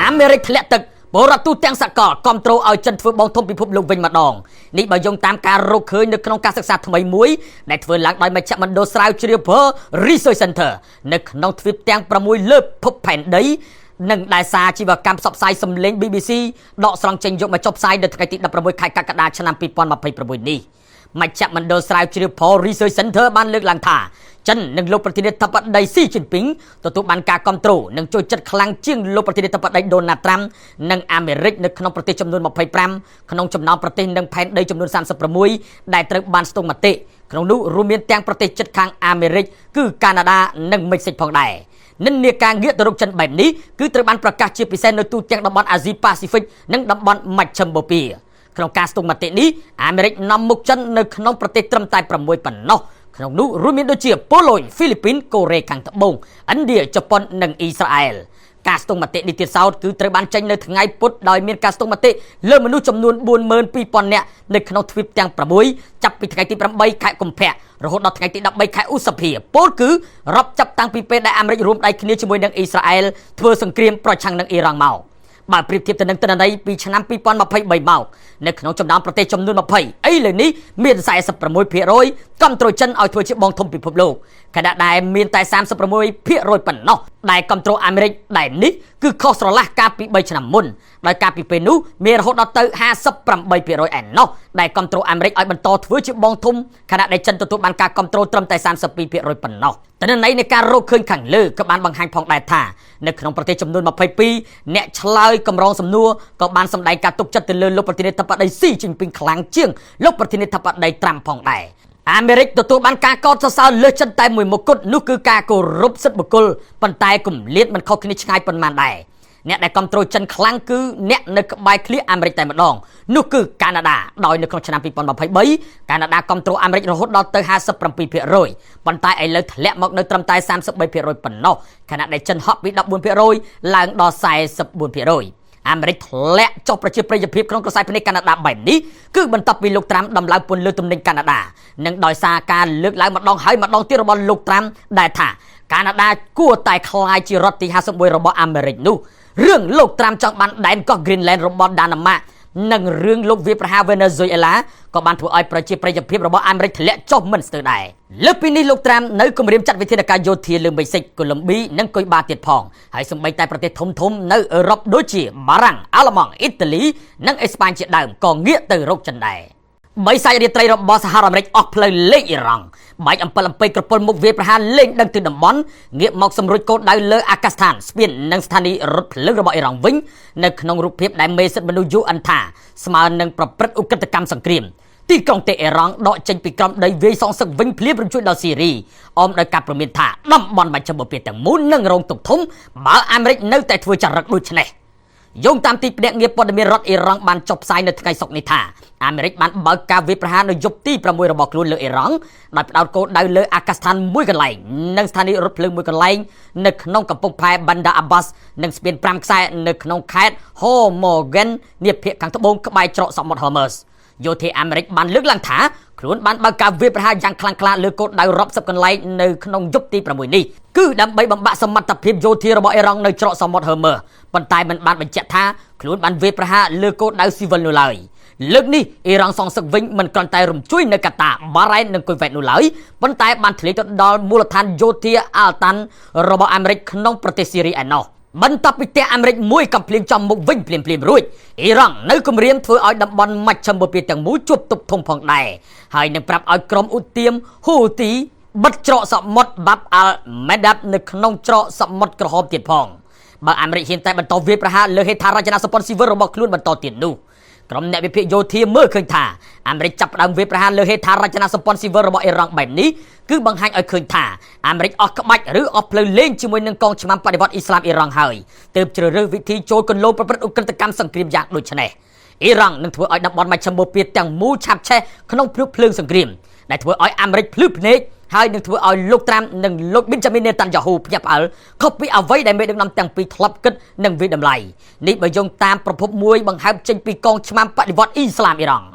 អាមេរិកធ្លាក់ទឹកពលរដ្ឋទូទាំងសកលគ្រប់ត្រូលឲ្យចិនធ្វើបងធំពិភពលោកវិញម្ដងនេះបើយោងតាមការរកឃើញនៅក្នុងការសិក្សាថ្មីមួយដែលធ្វើឡើងដោយមជ្ឈមណ្ឌលស្រាវជ្រាវ Pew Research Center នៅក្នុងទ្វីបទាំង6លើភពផែនដីនិងដែលសារជីវកម្មផ្សព្វផ្សាយសំឡេង BBC ដកស្រង់ចេញយកមកចុះផ្សាយនៅថ្ងៃទី16ខែកក្កដាឆ្នាំ2026នេះ។មជ្ឈមណ្ឌលស្រាវជ្រាវ Pew Research Center បានលើកឡើងថាចិននិងលោកប្រធានាធិបតីស៊ីជីនពីងទទួលបានការគ្រប់គ្រងនិងចូលចិត្តខ្លាំងជាងលោកប្រធានាធិបតីដូណាល់ត្រាំនិងអាមេរិកនៅក្នុងប្រទេសចំនួន25ក្នុងចំណោមប្រទេសនិងផែនដីចំនួន36ដែលត្រូវបានស្ទង់មតិក្នុងនោះរួមមានទាំងប្រទេសជិតខាងអាមេរិកគឺកាណាដានិងមិចស៊ិកផងដែរនិន្នាការងាកទៅរកចិនបែបនេះគឺត្រូវបានប្រកាសជាពិសេសនៅទូទាំងតំបន់អាស៊ីប៉ាស៊ីហ្វិកនិងតំបន់មជ្ឈិមបូព៌ាក្នុងការស្ទង់មតិនេះអាមេរិកនាំមុខចិននៅក្នុងប្រទេសត្រឹមតែ6ប៉ុណ្ណោះក្នុងនោះរួមមានដូចជាប៉ូឡូញហ្វីលីពីនកូរ៉េខាងត្បូងឥណ្ឌាជប៉ុននិងអ៊ីស្រាអែលការស្ទង់មតិនេះទៀតសោតគឺត្រូវបានចេញនៅថ្ងៃពុធដោយមានការស្ទង់មតិលើមនុស្សចំនួន42,000នាក់នៅក្នុងទ្វីបទាំង6ចាប់ពីថ្ងៃទី8ខែកុម្ភៈរហូតដល់ថ្ងៃទី13ខែឧសភាពោលគឺរាប់ចាប់តាំងពីពេលដែលអាមេរិករួមដៃគ្នាជាមួយនឹងអ៊ីស្រាអែលធ្វើសង្គ្រាមប្រឆាំងនឹងអ៊ីរ៉ង់មកបើប្រៀបធៀបទៅនឹងទិន្នន័យពីឆ្នាំ2023មកនៅក្នុងចំណោមប្រទេសចំនួន20ឥឡូវនេះមាន46%គ្រប់គ្រងចិនឲ្យធ្វើជាបងធំពិភពលោកខណៈដែលមានតែ36%ប៉ុណ្ណោះដែលគ្រប់គ្រងអាមេរិកដែលនេះគឺខុសស្រឡះកាលពី3ឆ្នាំមុនដោយកាលពីពេលនោះមានរហូតដល់ទៅ58%ឯណោះដែលគ្រប់គ្រងអាមេរិកឲ្យបន្តធ្វើជាបងធំខណៈដែលចិនទទួលបានការគ្រប់គ្រងត្រឹមតែ32%ប៉ុណ្ណោះទិន្នន័យនៃការរកឃើញខាងលើក៏បានបង្ហាញផងដែរថានៅក្នុងប្រទេសចំនួន22អ្នកឆ្លើយកម្រងសំណួរក៏បានសម្ដែងការទុកចិត្តទៅលើលោកប្រធានាធិបតីស៊ីជីនពីងខ្លាំងជាងលោកប្រធានាធិបតីត្រាំផងដែរអាមេរិកទទួលបានការកោតសរសើរលើសចិនតែមួយមុខគត់នោះគឺការគោរពសិទ្ធិបុគ្គលប៉ុន្តែគម្លាតមិនខុសគ្នាឆ្ងាយប៉ុន្មានដែរអ្នកដែលគ្រប់គ្រងចិនខ្លាំងគឺអ្នកនៅក្បែរឃ្លៀអាមេរិកតែម្ដងនោះគឺកាណាដាដោយនៅក្នុងឆ្នាំ2023កាណាដាគ្រប់គ្រងអាមេរិករហូតដល់ទៅ57%ប៉ុន្តែឥឡូវធ្លាក់មកនៅត្រឹមតែ33%ប៉ុណ្ណោះខណៈដែលចិនហក់ពី14%ឡើងដល់44%អាមេរិកធ្លាក់ចុះប្រជាប្រិយភាពក្នុងក្រសែភ្នែកកាណាដាបែបនេះគឺបន្ទាប់ពីលោកត្រាំដំឡើងពន្ធលើទំនិញកាណាដានិងដោយសារការលើកឡើងម្ដងហើយម្ដងទៀតរបស់លោកត្រាំដែលថាកាណាដាគួរតែក្លាយជារដ្ឋទី51របស់អាមេរិកនោះរឿងលោកត្រាំចង់បានដែនកោះ Greenland របស់ដាណាម៉ានិងរឿងលោកវាយប្រហារវេណេស៊ុយអេឡាក៏បានធ្វើឲ្យប្រជាប្រិយភាពរបស់អាមេរិកធ្លាក់ចុះមិនស្ទើរដែរលើសពីនេះលោកត្រាំនៅគម្រាមចាត់វិធានការយោធាលើមេស៊ីកកូឡុំប៊ីនិងគុយបាទៀតផងហើយសូម្បីតែប្រទេសធំធំនៅអឺរ៉ុបដូចជាបារាំងអាល្លឺម៉ង់អ៊ីតាលីនិងអេស្ប៉ាញជាដើមក៏ងាកទៅរកចិនដែរបីសាច់រាត្រីរបស់សហរដ្ឋអាមេរិកអស់ផ្លូវលេងអ៊ីរ៉ង់បែកអំពិលអំពែកក្រពល់មុខវាប្រហារលេងដឹងទិសតំបន់ងាកមកសម្រួចគោលដៅលើអាកាសដ្ឋានស្ពាននិងស្ថានីយ៍រថភ្លើងរបស់អ៊ីរ៉ង់វិញនៅក្នុងរូបភាពដែលមេសិទ្ធិមនុស្ស UN ថាស្មើនឹងប្រព្រឹត្តឧក្រិដ្ឋកម្មសង្គ្រាមទីក្រុងតេអេរ៉ង់ដកចេញពីក្រោមដីវាយសងសឹកវិញភ្លាមរំជួយដល់ស៊ីរីអមដោយការព្រមានថាតំបន់មជ្ឈិមបូព៌ាទាំងមូលនឹងរងទុក្ខធំបើអាមេរិកនៅតែធ្វើចរិតដូចនេះយោងតាមទីភ្នាក់ងារព័ត៌មានរដ្ឋអ៊ីរ៉ង់បានចុះផ្សាយនៅថ្ងៃសុក្រនេះថាអាមេរិកបានបើកការវាយប្រហារនៅយប់ទី6របស់ខ្លួនលើអ៊ីរ៉ង់ដោយផ្ដោតគោលដៅលើអាកាសដ្ឋានមួយកន្លែងនិងស្ថានីយ៍រថភ្លើងមួយកន្លែងនៅក្នុងកំពង់ផែ Bandar Abbas និងស្ពាន5ខ្សែនៅក្នុងខេត្ត Hormozgan នាភាគខាងត្បូងក្បែរច្រកសមុទ្រ Hormuz យោធាអាមេរិកបានលើកឡើងថាខ្លួនបានបើកការវាយប្រហារយ៉ាងខ្លាំងក្លាលើគោលដៅរាប់សិបកន្លែងនៅក្នុងយប់ទី6នេះគឺដើម្បីបំបាក់សមត្ថភាពយោធារបស់អ៊ីរ៉ង់នៅច្រកសមុទ្រ Hormuz ប៉ុន្តែមិនបានបញ្ជាក់ថាខ្លួនបានវាយប្រហារលើគោលដៅស៊ីវិលនោះឡើយលើកនេះអ៊ីរ៉ង់សងសឹកវិញមិនគ្រាន់តែរំជួយនៅកាតាបារ៉ែននិងគុយវ៉េតនោះឡើយប៉ុន្តែបានធ្លាយទៅដល់មូលដ្ឋានយោធាអាល់តាន់របស់អាមេរិកក្នុងប្រទេសស៊ីរីឯណោះបន្ទាប់ពីផ្ទះអាមេរិកមួយកំភ្លៀងចំមុខវិញភ្លាមភ្លាមរួចអ៊ីរ៉ង់នៅគម្រាមធ្វើឲ្យតំបន់មជ្ឈិមបូព៌ាទាំងមូលជួបទុក្ខធំផងដែរហើយនឹងប្រាប់ឲ្យក្រុមឧទាមហ៊ូទីបិទច្រកសមុទ្របាប់អាល់ម៉េដាប់នៅក្នុងច្រកសមុទ្រក្រហមទៀតផងបើអាមេរិកហ៊ានតែបន្តវាយប្រហារលើហេដ្ឋារចនាសម្ព័ន្ធស៊ីវិលរបស់ខ្លួនបន្តទៀតនោះក្រុមអ្នកវិភាគយោធាមើលឃើញថាអាមេរិកចាប់ផ្ដើមវាយប្រហារលើហេដ្ឋារចនាសម្ព័ន្ធស៊ីវិលរបស់អ៊ីរ៉ង់បែបនេះគឺបង្ហាញឲ្យឃើញថាអាមេរិកអស់ក្បាច់ឬអស់ផ្លូវលេងជាមួយនឹងកងឆ្មាំបដិវត្តអ៊ីស្លាមអ៊ីរ៉ង់ហើយទើបជ្រើសរើសវិធីចូលគន្លងប្រព្រឹត្តឧក្រិដ្ឋកម្មសង្គ្រាមយ៉ាងដូចនេះអ៊ីរ៉ង់នឹងធ្វើឲ្យតំបន់មជ្ឈិមបូព៌ាទាំងមូលឆាបឆេះក្នុងភ្នំភ្លើងសង្គ្រាមដែលធ្វើឲ្យអាមេរិកភ្លឺភ្នែកហើយនឹងធ្វើឲ្យលោកត្រាំនិងលោកប៊ិនចាមីននេតាន់យ៉ាហ៊ូភ្ញាក់ផ្អើលខុសពីអ្វីដែលមេដឹកនាំទាំងពីរធ្លាប់គិតនិងវាយតម្លៃនេះបើយោងតាមប្រភពមួយបង្ហើបចេញពីកងឆ្មាំបដិវត្តអ៊ីស្លាមអ៊ីរ៉ង់។